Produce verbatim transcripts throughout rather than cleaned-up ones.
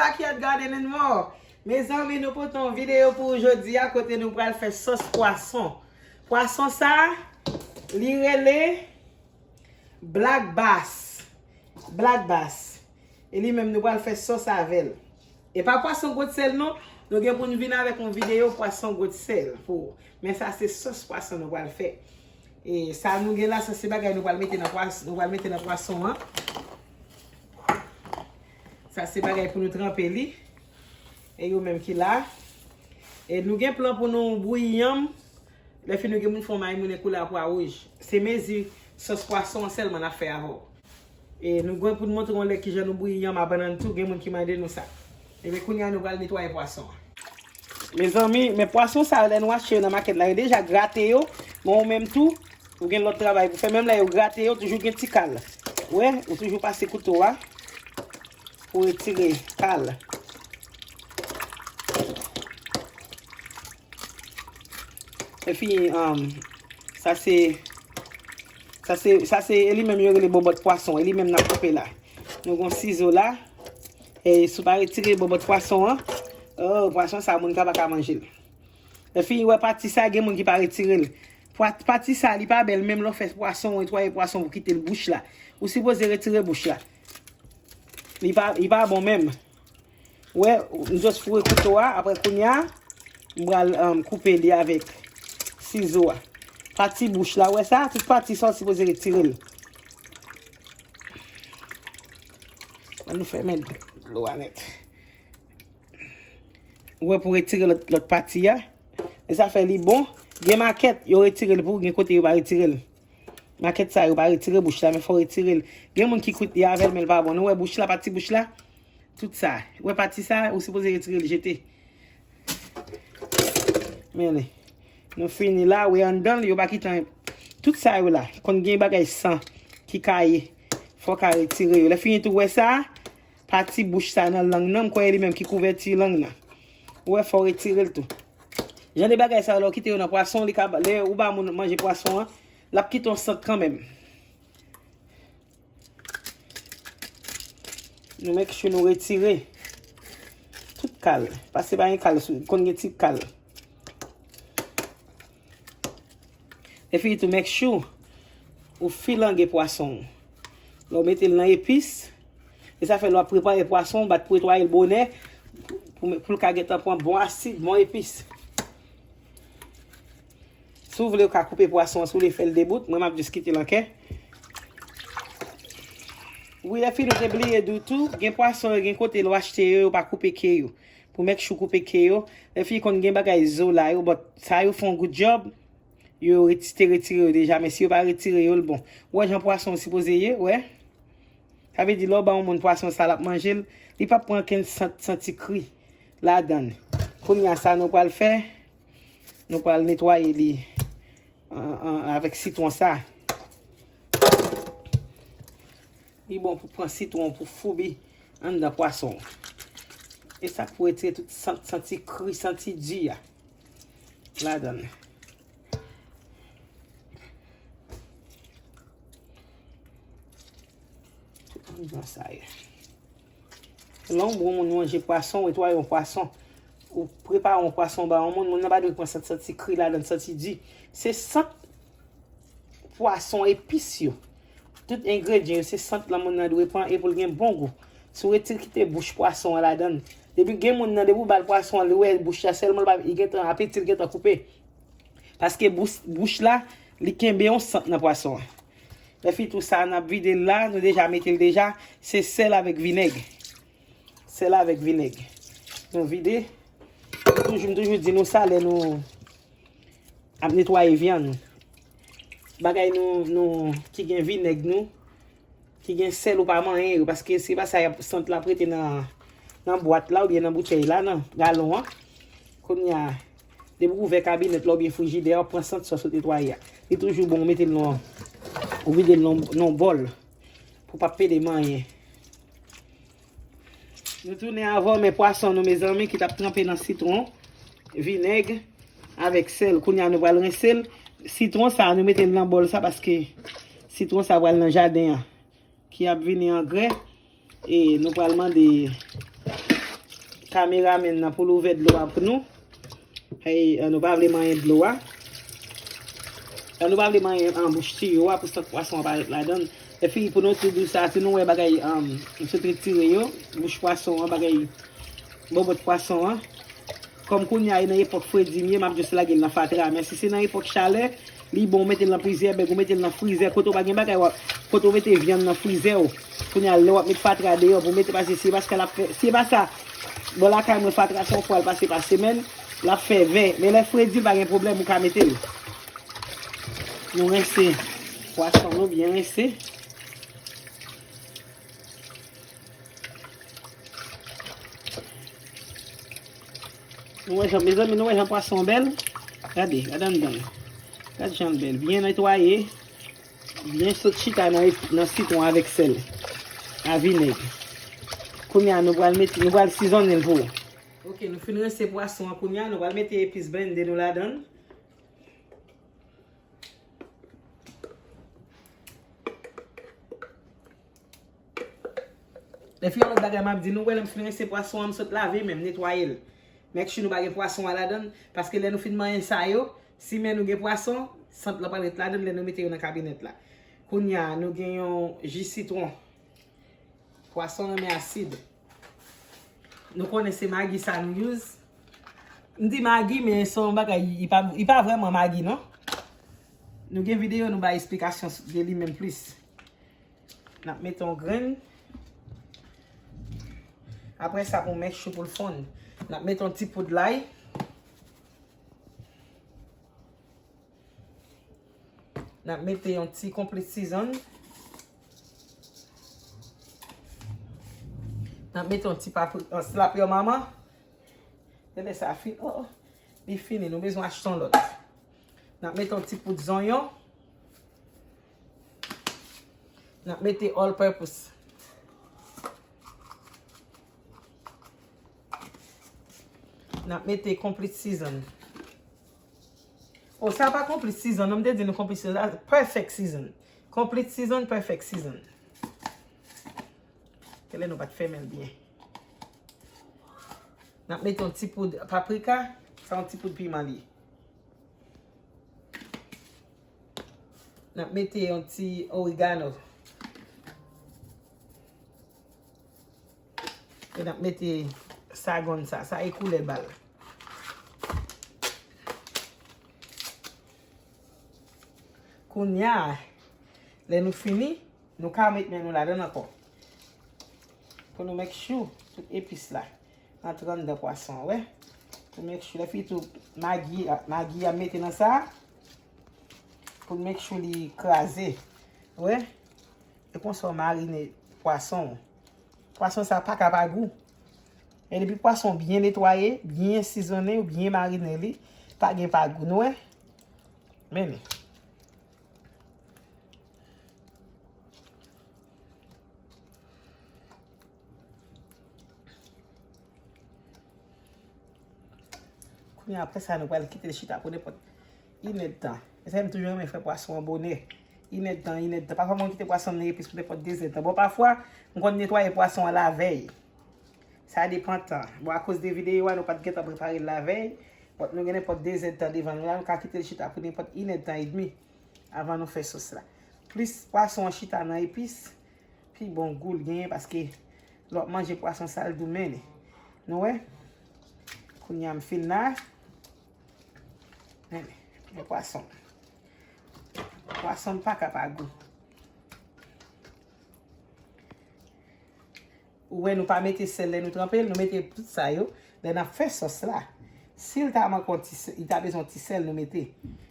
Backyard Garden and More. Mezanmi, nou pote yon videyo pou ou jodi a kote nou pral fè sòs pwason. Pwason sa, li rele Black Bass. Black Bass. E li menm nou pral fè sòs avè l. E pa pwason gwòt sèl non. Nou gen pou n vin avèk yon videyo pwason gwòt sèl pou ou. Men sa se sòs pwason nou pral fè. E sa nou gen la, sa se bagay nou pral mete nan pwason, nou pral mete nan pwason an. Sa se bagay pou nou tranpe li. E yo menm ki la. E nou gen plan pou nou bouyi yanm. Lè fini nou gen moun fè yon maymonnen koulè pwa wouj. Se mezi sòs pwason an sèlman n ap fè avè w. E nou gen pou n montre w lè kijan nou bouyi yanm a bannann tou, gen moun ki mande nou sa. Ebyen kounye a nou pral netwaye pwason an. Mezanmi, men pwason sa yo lè nou achte yo nan makèt la, yo deja grate yo, men ou menm tou, ou gen lòt travay pou fè. Menm lè yo grate yo, toujou gen ti kal. Ou wè, ou toujou pase kouto a pou retire kal. Epi, um, sa se, sa se, sa se, e li menm yo rele bòbòt pwason, e li menm n ap koupe la. Nou gon sizo la, e si w pa retire bòbòt pwason an, oh, pwason sa moun ka pa ka manje l. Epi, wè pati sa, gen moun ki pa retire l. Pwa-, pati sa, li pa bèl, menm lè w fè pwason, w netwaye pwason pou kite l bouch la. Ou sipoze retire bouch la. Li pa, li pa bon menm. Wè, m just foure kouto a, apre kounye a, m pral, um, koupe li avèk sizo a. Pati bouch la, wè sa? Tout pati sa, w sipoze retire l. Ann nou fèmen dlo a nèt. Ou wè pou retire lòt, lòt pati a. E sa fè li bon. Gen makèt, yo retire l pou ou, gen kote yo pa retire l. Makèt sa yo pa retire bouch la, men fò w retire l. Gen moun ki kwit li avè l, men l pa bon. Nou wè bouch la, pati bouch la, tout sa. Wè pati sa, ou sipoze retire l, jete. Men li. Nou fini la, wè anndan l, yo pa kite anyen. Tout sa yo la, konn gen bagay san ki ka ye. Fò w ka retire yo. Lè fini tou, wè sa, pati bouch sa nan lang nan, m kwè e li menm ki kouvèti lang nan. Ou wè, fò w retire l tou. Jan de bagay sa yo, lè w kite yo nan pwason, li ka, lè ou ba moun manje pwason an, l ap kite yon sant kanmenm. Nou make sure nou retire tout kal. Pase pa gen kal sou, konn gen ti kal. Epi tou make sure ou filange pwason w. Lè w mete l nan epis, e sa fè lè w ap prepare pwason, w bat pou netwaye l bonè, pou, pou l ka gentan pran bon asid, bon epis. Si w vle, w ka koupe pwason an, si w vle fè l de bout, mwen m ap jis kite l an kè. Wi, lè fini, nou te bliye di w tou, gen pwason yo, gen kote lè w achte yo, yo pa koupe ke yo. Pou make sure w koupe ke yo. Lè fini konn gen bagay zo la yo, but sa yo fè yon good job. Yo reti-, te retire yo deja, men si yo pa retire yo, l bon. Ou wè jan pwason sipoze ye, wè. Sa vle di, lè w ba yon moun pwason sa, l ap manje l, li p ap pran okenn sant, santi kri ladan l. Kounye a, sa nou pral fè, nou pral netwaye li, an, an, avèk sitwon sa. Li bon pou pran sitwon, pou foubi anndan pwason. E sa pou retire tout sant, santi kri, santi di a ladan l. Tout anndan sa ye. Lè yon bon moun manje pwason, ou netwaye yon pwason, ou prepare yon pwason ba yon moun, moun nan pa dwe pran sant, santi kri ladan, santi di. Se sant pwason epis yo. Tout engredyan yo, se sant lan moun nan dwe pran e pou l gen bon gou. Si w retire kite bouch pwason an ladan l, depi gen moun nan, depi w ba l pwason an, li wè bouch la sèlman, li pa, li gentan, apeti l gentan koupe. Paske bous-, bouch la, li kenbe yon sant nan pwason an. Lè fini tou sa, n ap vide l la, nou deja mete l deja, se sèl avèk vinèg. Sèl avèk vinèg. Nou vide. M toujou, m toujou di nou sa lè nou ap netwaye vyann. Bagay nou, nou, ki gen vinèg nou, ki gen sèl ou pa manyen yo, paske se pa sa y ap, sant la ap rete nan, nan bwat la oubyen nan boutèy la, nan galon an. Kounye a, depi w ouvè kabinèt la oubyen frijidè a, w ap pran sant sòs ou netwaye a. Li toujou bon, ou mete l nan, ou vide l nan, nan bòl pou w pa pede manyen. Nou tounen avè w, men pwason nou, mezanmi, ki t ap tranpe nan sitwon, vinèg, avèk sèl. Kounye a, nou pral rense l. Sitwon sa, nou mete l nan bòl sa, paske sitwon sa pral nan jaden an, ki ap vini an grenn. E nou pral mande Kameramèn nan pou l ouvè dlo a pou nou. Hey, eh, nou pa vle manyen dlo a. Eh, nou pa vle manyen an bouch tiyo a pou sant pwason an parèt ladan l. Epi pou nou tou di sa, si nou wè bagay, um, m sot retire yo, bouch pwason an, bagay bobot pwason an. Kòm kounye a e nan epòk fredi m ye, m ap jis lage l nan fatra. Men si se nan epòk chalè, li bon ou mete l nan plizyè bèg, ou mete l nan frizè, kote w pa gen bagay, w ap, kote w mete vyann nan frizè w. Kounye a, lè w ap met fatra deyò pou w mete, paske si e pa sa l ap fè, si e pa sa, bò lakay mwen fatra se yon fwa l pase pa semèn, l ap fè vè. Men lè fredi, pa gen pwoblèm, ou ka mete l. Nou rense pwason nou byen rense. Nou wè jan, mezanmi, nou wè jan pwason an bèl? Gade, gade anndan l. Gade jan l bèl. Byen netwaye. Byen sot chita nan, nan sitwon avèk sèl. A vinèg. Kounye a, nou pral mete, nou pral sizonnen l pou ou. Ok, nou fin rense pwason an kounye a, nou pral mete epis blende nou ladan l. Epi yon lòt bagay m ap di nou, wè lè m fin rense pwason an, m sot lave men m, netwaye l. Make sure nou pa gen pwason an ladan l, paske lè nou fin manyen sa yo, si men nou gen pwason, sant lan pral ret ladan l lè nou mete yo nan kabinèt la. Kounye a, nou gen yon ji sitwon. Pwason renmen asid. Nou konnen se magi sa nou use. M di magi, men se yon bagay, li pa, li pa vrèman magi, non. Nou gen videyo, nou bay esplikasyon de li menm plis. N ap mete yon grenn. Apre sa, pou make sure pou l fonn, n ap mete yon ti poud lay. N ap mete yon ti complete season. N ap mete yon ti papri-, yon slap your mama. Lè sa fin, oh, oh, li fini, nou bezwen achte yon lòt. N ap mete yon ti poud zonyon. N ap mete all purpose. N ap mete complete season. Oh, sa pa complete season, non, m te di nou complete season. Perfect season. Complete season, perfect season. Kèlè nou pa t fèmen l byen. N ap mete yon ti poud paprika, sa yon ti poud piman li ye. N ap mete yon ti oregano. E n ap mete sagon sa. Sa e koulè bal. Kounye a, lè nou fini, nou ka met men nou ladan l ankò. Pou nou make sure tout epis la antre anndan pwason an, wè. Pou make sure, lè fini tou, magi, magi a mete nan sa. Pou make sure li kraze. Wè. E konsa w marine pwason w. Pwason sa pa ka pa gou. E depi pwason byen netwaye, byen sizonnen, ou byen marine li, pa gen pa gou, nou wè. Men li. Kounye a, apre sa, nou pral kite l chita pou nenpòt inèdtan. Mezanmi, m toujou renmen fè pwason an bonè. Inèdtan, inèdtan. Pafwa, mwen kite pwason nan epis pou nenpòt dezèdtan. Bon, pafwa, m konn netwaye pwason an lavèy. Sa depann tan. Bon, akoz de videyo a, nou pa t gentan prepare l lavèy. Bon, nou gen nenpòt dezèdtan devan nou la, nou ka kite l chita pou nenpòt inèdtan edmi avan nou fè sòs la. Plis pwason an chita nan epis, pi bon gou l genyen, paske lè w ap manje pwason sa l dou, men li. Nou wè? Kounye a m fin la. Men li, men pwason. Pwason pa ka pa gou. Ou wè nou pa mete sèl lè nou tranpe l, nou mete tout sa yo lè n ap fè sòs la. Si l ta manke yon ti sè-, li ta bezwen yon ti sèl, nou mete.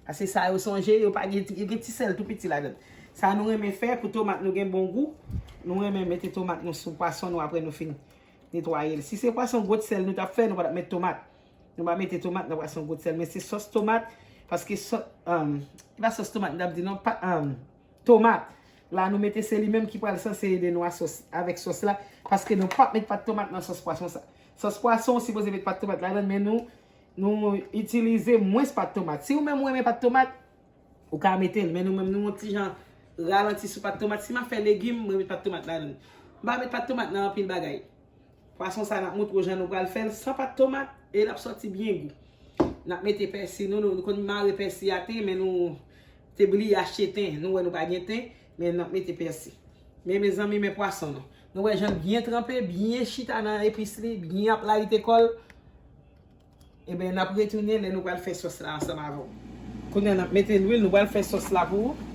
Paske sa yo sonje, yo pa gen, yo gen ti sèl tou piti ladan l. Sa nou renmen fè pou tomat nou gen bon gou, nou renmen mete tomat nou sou pwason nou apre nou fin netwaye l. Si se pwason gwòt sèl nou t ap fè, nou pa t ap met tomat. Nou pa mete tomat nan pwason gwòt sèl, men se sòs tomat, paske sò-, um, e pa sòs tomat m t ap di non, pa, um, tomat. La nou mete se li menm ki pral sanse ede nou a sòs, avèk sòs la, paske nou p ap met pat tomat nan sòs pwason sa. Sòs pwason ou sipoze met pat tomat ladan l, men nou, nou itilize mwens pat tomat. Si ou menm ou renmen pat tomat, ou ka mete l, men nou menm nou yon ti jan ralanti sou pat tomat. Si m ap fè legim, mwen met pat tomat ladan l. M pa met pat tomat nan anpil bagay. Pwason sa n ap montre w jan nou pral fè l san pat tomat e l ap sòti byen gou. N ap mete pèsi nou, nou, nou konn mare pèsi a ten, men nou te bliye achte ten. Nou wè nou pa gen ten, men n ap mete pèsi. Men mezanmi, men pwason nou. Nou wè jan l byen tranpe, byen chita nan epis li, byen ap layite kò l. Ebyen, n ap retounen lè nou pral fè sòs la ansanm avè w. Kounye a, n ap mete lwil, nou pral fè sòs la pou ou.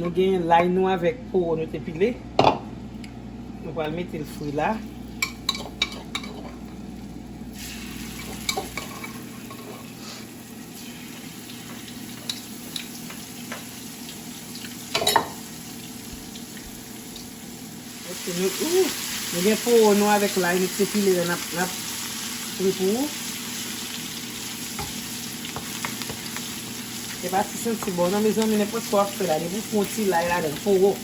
Nou gen lay nou avèk powo nou te pile. Nou pral mete l fri la. Ok, nou, ou, nou gen powo nou avèk lay nou te pile la, n ap, n ap fri pou ou. E pa ti santi bon, non, mezanmi, nenpòt sa w ap fè la, depi w fè yon ti lay ladan, powo,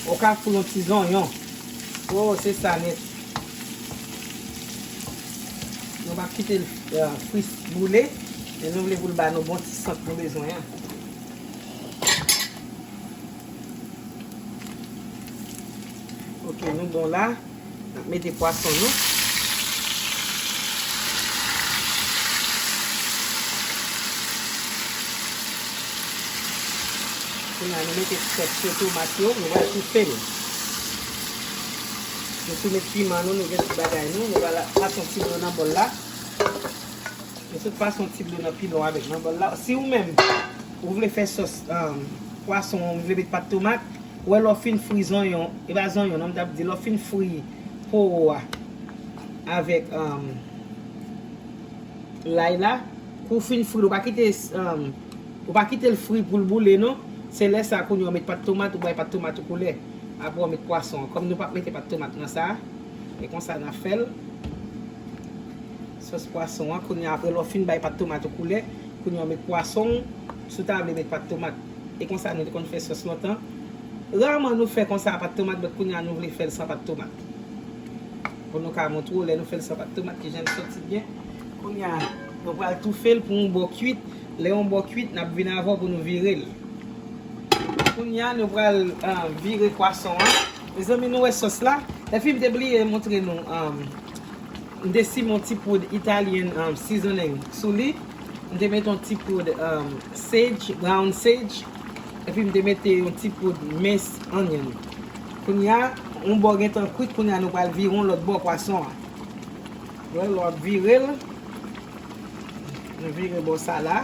ou ka fou yon ti zonyon. Oh, se sa nèt. Nou pa kite l, euh, fri boule, men nou vle pou l ba nou bon ti sant nou bezwen an. Ok, nou bon la. N ap mete pwason nou. Kounye a, nou mete sòs yo, tomat yo, nou pral toufe l. Nou sou met piman nou, nou gen tout bagay nou, nou pral pase yon ti dlo nan bòl la. Nou sot pase yon ti dlo nan pilon avèk nan bòl la. Si ou menm, ou vle fè sòs, um, pwason, ou vle met pat tomat, ou wè lè w fin fri zonyon, e pa zonyon, non, m t ap di, lè w fin fri powo a avèk, um, lay la, kou w fin fri l, ou pa kite, um, ou pa kite l fri pou l boule, non. Se lè sa, kounye a, ou met pat tomat, ou bay pat tomat ou koulè. Apre, ou met pwason an. Kòm nou p ap mete pat tomat nan sa, e konsa n ap fè l. Sòs pwason an, kounye a, apre lè w fin bay pat tomat ou koulè, kounye a w met pwason w, si w ta vle met pat tomat. E konsa nou te konn fè sòs lontan. Raman nou fè konsa a pat tomat, men kounye a nou vle fè l san pat tomat. Pou nou ka montre w lè nou fè l san pat tomat, kijan l sòti byen. Kounye a, nou pral toufe l pou yon bò kwit. Lè yon bò kwit, n ap vin avè w pou nou vire l. Kounye a, nou pral, ah, vire pwason an. Mezanmi, nou wè sòs la. Epi m te bliye montre nou, um, m te simen yon ti poud Italian, um, seasoning sou li. M te mete yon ti poud, um, sage, ground sage. Epi m te mete yon ti poud minced onion. Kounye a, yon bò gentan kwit, kounye a nou pral vire yon lòt bò pwason an. Wè, lè w ap vire l, nou vire bò sa la.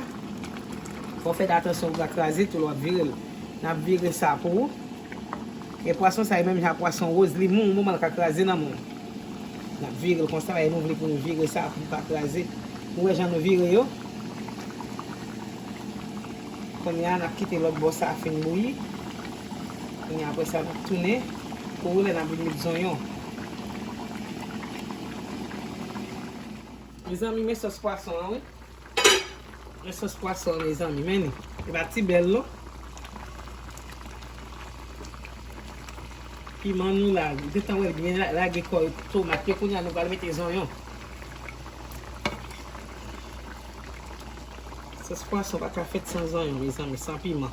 Fò w fè atansyon pou w pa kraze tou lè w ap vire l. N ap vire sa pou ou. E pwason sa, e menm jan ak pwason woz, li mou, yon moman l ka kraze nan men w. N ap vire l konsa, e nou vle pou nou vire sa pou l pa kraze. Nou wè jan nou vire yo. Kounye a, n ap kite lòt bò sa a fin bouyi. Kounye a, apre sa, n ap tounen pou lè n ap vin met zonyon. Mezanmi, men sòs pwason an, wi. Men sòs pwason an, mezanmi, men li. E pa ti bèl, non. Piman nou la, ou gentan wè l byen la-, lage kò tomat yo, kounye a nou pral mete zonyon. Sòs pwason pa ka fèt san zonyon, mezanmi, san piman.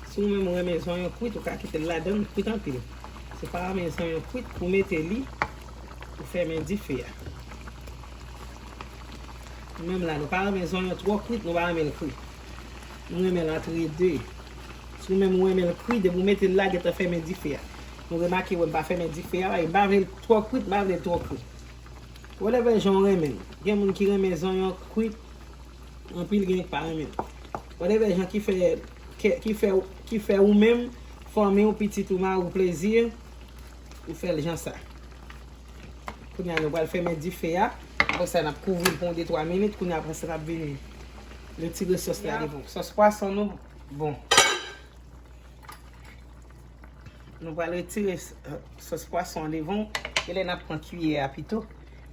Si w menm ou renmen zonyon kwit, ou ka kite l ladan l kwit anpil. Si w pa renmen zonyon kwit, ou mete li, ou fèmen dife a. Nou menm la, nou pa renmen zonyon twò kwit, nou pa renmen l kri. Nou renmen l antre de. Si w menm ou renmen l kri, depi w mete l la, gentan fèmen dife a. Nou remake, wè m pa fèmen dife a, paske m pa vle l twò kwit, m pa vle l twò kri. Whatever jan w renmen l. Gen moun ki renmen zonyon kwit, anpil gen ki pa renmen l. Whatever jan ki fè, ki, ki fè, ki fè ou menm, fanmi w, pitit ou, mari w plezi, ou fè l jan sa. Kounye a, nou pral fèmen dife a. Apre sa, n ap kouvri l pou yon de twa minit. Kounye a, apre sa, n ap vin retire sòs la devan. Sòs pwason nou bon. Nou pral retire s-, sòs pwason an devan. E lè n ap pran kiyè a pito.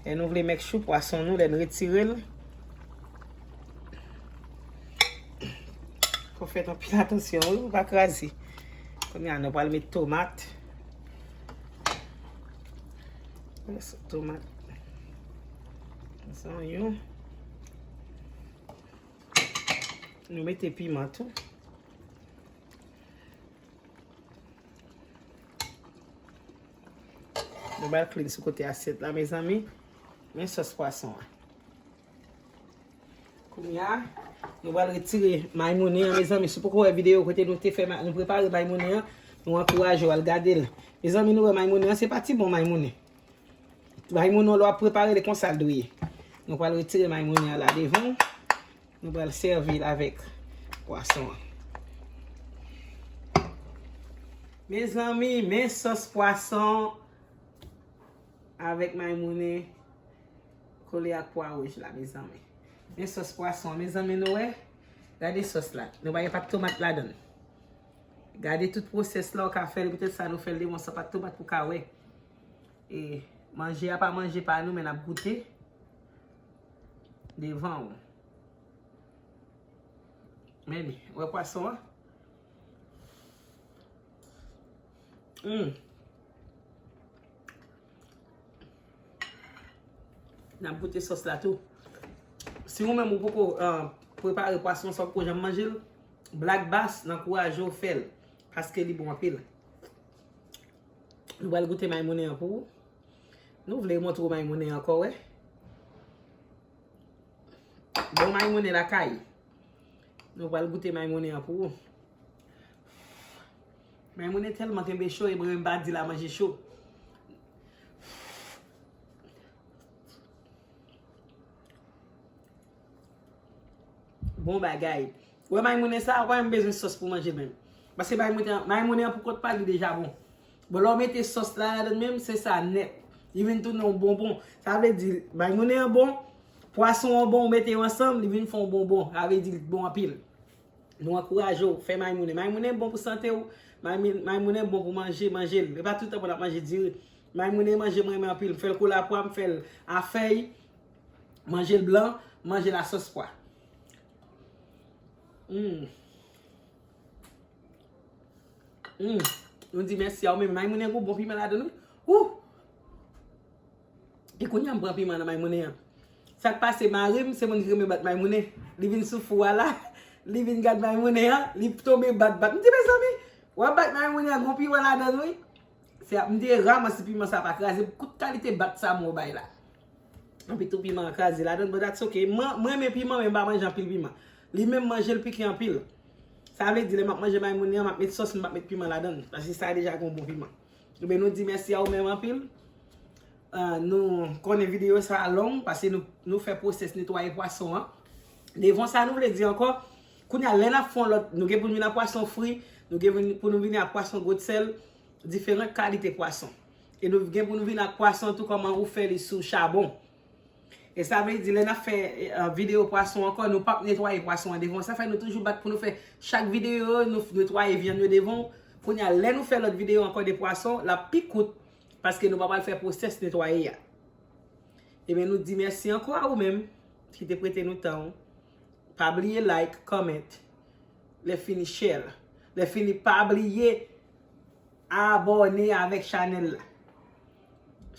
E nou vle make sure pwason nou, lè n retire l, fò fè anpil atansyon, wi, pou pa kraze. Kounye a, nou pral met tomat. Tomat. Zonyon. Nou mete piman tou. Nou ba l clean sou kote asyèt la, mezanmi. Men sòs pwason an. Kounye a, nou pral retire maymounen an, mezanmi. Si w poko wè videyo kote nou te fè, ma- nou prepare maymounen an, nou ankouraje w al gade l. Mezanmi, nou wè maymounen an, se pa ti bon maymounen. Maymounen an, lè w ap prepare li, konsa l dwe ye. Nou pral retire maymounen an la devan. Nou pral sèvi l avèk pwason an. Mezanmi, men sòs pwason avèk maymounen kole ak pwa wouj la, mezanmi. Men sòs pwason, mezanmi, nou wè? Gade sòs la. Nou pa gen pat tomat ladan l. Gade tout pwosès la, w ka fè l, poutèt sa nou fè l devan san pat tomat pou w ka wè. E manje a pa manje pa nou, men n ap goute devan w. Men li, wè pwason an? Hmm. N ap goute sòs la tou. Si ou menm ou poko, ah, prepare pwason sa, ou poko janm manje l, Black Bass, n ankouraje w fè l, paske li bon anpil. Nou pral goute maymounen an pou ou. Nou vle montre w maymounen an ankò, wè. Bon maymounen lakay. Nou pral goute maymounen an pou ou. Maymounen tèlman kenbe cho, e mwen menm pa di l a manje cho. Bon bagay. Wè maymounen sa, ou pa menm bezwen sòs pou manje l menm. Paske maymounen, maymounen an pou kont pa li deja bon. Bon, lè w mete sòs la ladan l menm, se sa nèt. Li vin tounen yon bonbon. Sa vle di, maymounen an bon, pwason an bon, ou mete yo ansanm, li vin fè yon bonbon. Sa vle di, li bon anpil. Nou ankouraje w fè maymounen. Maymounen bon pou sante w. Maymounen, maymounen bon pou manje, manje l. E pa tout tan pou n ap manje diri. Maymounen manje m renmen anpil. M fè l kole a pwa, m fè l a fèy. Manje l blan, manje l a sòs pwa. Hmm. Hmm. Nou di mèsi a ou menm. Maymounen gon bon piman ladan l, wi. Wou! E kounye a m pran piman nan maymounen an. Sa k pase, mari m, se moun ki renmen bat maymounen. Li vin sou fou a la, li vin gad maymounen an, li tonbe bat, bat. M di, mezanmi, w ap bat maymounen an, gon piman ladan l, wi. Se ap, m te ramas piman sa pa kraze, kout kalite bat sa mwen bay la. Anpi tou piman an kraze ladan, but that's okay. Mwen, mwen renmen piman, men m pa manje anpil piman. Li menm manje l pike anpil. Sa vle di, lè m ap manje maymounen an, m ap met sòs, m p ap met piman ladan l. Paske sa deja gon bon piman. Ebyen, nou di mèsi a ou menm anpil. Ah, nou konnen videyo sa a long, paske nou, nou fè pwosès netwaye pwason an. Devan sa, nou vle di ankò, kounye a, lè n ap fè yon lòt, nou gen pou n vin ak pwason fri, nou gen vin, pou nou vin ak pwason gwo sèl, diferan kalite pwason. E nou gen pou nou vin ak pwason tou, kòman ou fè li sou chabon. E sa vle di, lè n ap fè, eh, videyo pwason ankò, nou p ap netwaye pwason an devan. Sa fè nou toujou bat pou nou fè chak videyo, nou f-, netwaye vyann yo devan. Kounye a, lè nou fè lòt videyo ankò de pwason, l ap pi kout, paske nou pa pral fè pwosès netwaye a. Ebyen, nou di mèsi ankò a ou menm ki te prete nou tan w. Pa bliye like, comment, lè fini share. Lè fini, pa bliye abòne avèk chanèl la.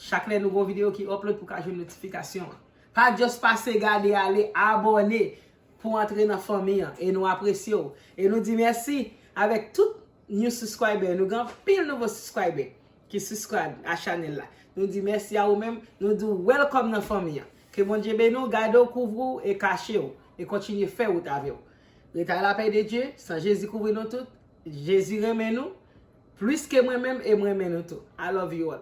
Chak lè nou gon videyo ki upload pou ka jwenn notifikasyon an. Pa just pase gade ale, abòne pou antre nan fanmi an. E nou apresye w. E nou di mèsi avèk tout new subscriber. Nou gen anpil nouvo subscriber ki subscribe a chanèl la. Nou di mèsi a ou menm, nou di w welcome nan fanmi an. Ke Bondye beni w, gade w, kouvri w e kache w, e kontinye fè wout avè w. Rete à la paix de Dieu, san Jezi kouvri nou tout, Jezi renmen nou, plis ke mwen menm e mwen renmen nou tou. I love you all.